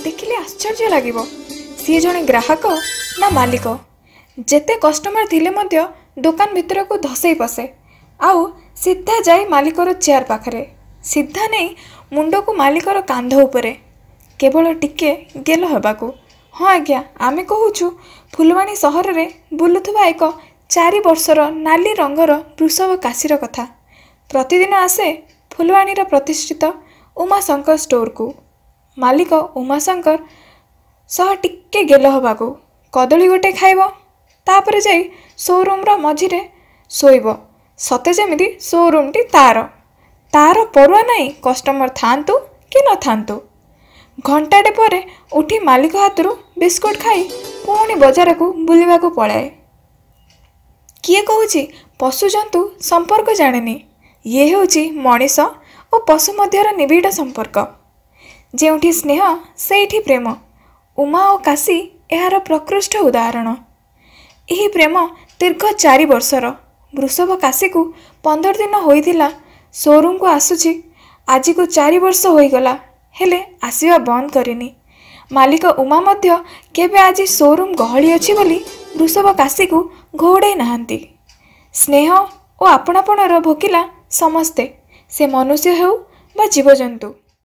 ଦେଖିଲେ ଆଶ୍ଚର୍ଯ୍ୟ ଲାଗିବ, ସିଏ ଜଣେ ଗ୍ରାହକ ନା ମାଲିକ। ଯେତେ କଷ୍ଟମର ଥିଲେ ମଧ୍ୟ ଦୋକାନ ଭିତରକୁ ଧସେଇ ପଶେ ଆଉ ସିଧା ଯାଇ ମାଲିକର ଚେୟାର ପାଖରେ, ସିଧା ନେଇ ମୁଣ୍ଡକୁ ମାଲିକର କାନ୍ଧ ଉପରେ, କେବଳ ଟିକେ ଗେଲ ହେବାକୁ। ହଁ ଆଜ୍ଞା, ଆମେ କହୁଛୁ ଫୁଲବାଣୀ ସହରରେ ବୁଲୁଥିବା ଏକ 4 ବର୍ଷର ନାଲି ରଙ୍ଗର ବୃଷଭ କାଶୀର କଥା। ପ୍ରତିଦିନ ଆସେ ଫୁଲବାଣୀର ପ୍ରତିଷ୍ଠିତ ଉମାଶଙ୍କର ଷ୍ଟୋରକୁ ମାଲିକ ଉମାଶଙ୍କର ସହ ଟିକେ ଗେଲ ହେବାକୁ। କଦଳୀ ଗୋଟେ ଖାଇବ, ତାପରେ ଯାଇ ସୋରୁମ୍ର ମଝିରେ ଶୋଇବ, ସତେ ଯେମିତି ସୋରୁମ୍ଟି ତାର। ତାର ପରୁଆ ନାହିଁ କଷ୍ଟମର ଥାଆନ୍ତୁ କି ନଥାନ୍ତୁ। ଘଣ୍ଟାଟେ ପରେ ଉଠି ମାଲିକ ହାତରୁ ବିସ୍କୁଟ ଖାଇ ପୁଣି ବଜାରକୁ ବୁଲିବାକୁ ପଳାଏ। କିଏ କହୁଛି ପଶୁଜନ୍ତୁ ସମ୍ପର୍କ ଜାଣେନି? ଇଏ ହେଉଛି ମଣିଷ ଓ ପଶୁ ମଧ୍ୟର ନିବିଡ଼ ସମ୍ପର୍କ। ଯେଉଁଠି ସ୍ନେହ ସେଇଠି ପ୍ରେମ। ଉମା ଓ କାଶୀ ଏହାର ପ୍ରକୃଷ୍ଟ ଉଦାହରଣ। ଏହି ପ୍ରେମ ଦୀର୍ଘ 4 ବର୍ଷର। ବୃଷଭ କାଶୀକୁ 15 ଦିନ ହୋଇଥିଲା ସୋରୁମ୍କୁ ଆସୁଛି। ଆଜିକୁ 4 ବର୍ଷ ହୋଇଗଲା, ହେଲେ ଆସିବା ବନ୍ଦ କରିନି। ମାଲିକ ଉମା ମଧ୍ୟ କେବେ ଆଜି ସୋରୁମ୍ ଗହଳି ଅଛି ବୋଲି ବୃଷଭ କାଶୀକୁ ଘଉଡ଼ାଇ ନାହାନ୍ତି। ସ୍ନେହ ଓ ଆପଣାପଣର ଭୋକିଲା ସମସ୍ତେ, ସେ ମନୁଷ୍ୟ ହେଉ ବା ଜୀବଜନ୍ତୁ।